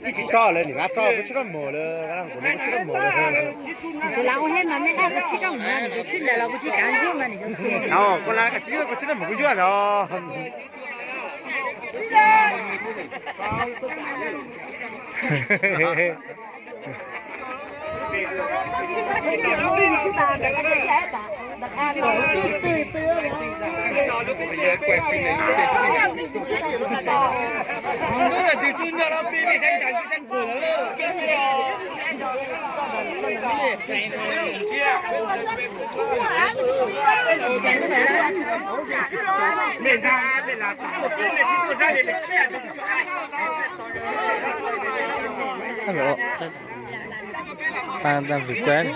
Tsis tso lawm, nim no tso kuv tsis tau mus lawm, kuv tsis tau mus lawm. Tus lawv ua hej mas nej nqa kuv tsis tau mus, tus tshwj ntawd los kuv tsis kam yuav mas nim no. Kuv lawv kuv tsis tau mus kuv yuav ntag. Hello. Pab vwm kuaj.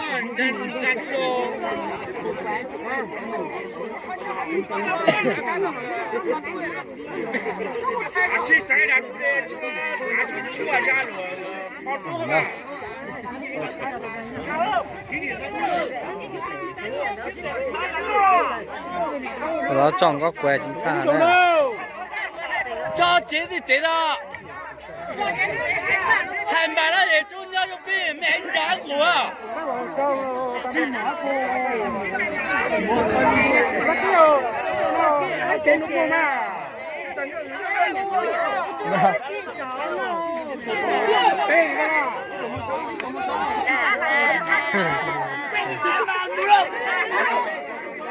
Los tso nkauj kuav tsis txhaj na. Tso tsev tim tev no. Hais npaum no es tub nyob rau peb me heev nrog qus.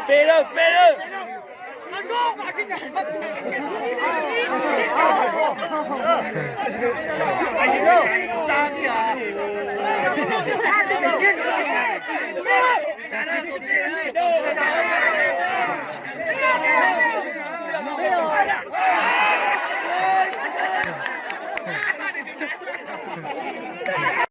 Pe lawm, pe lawm.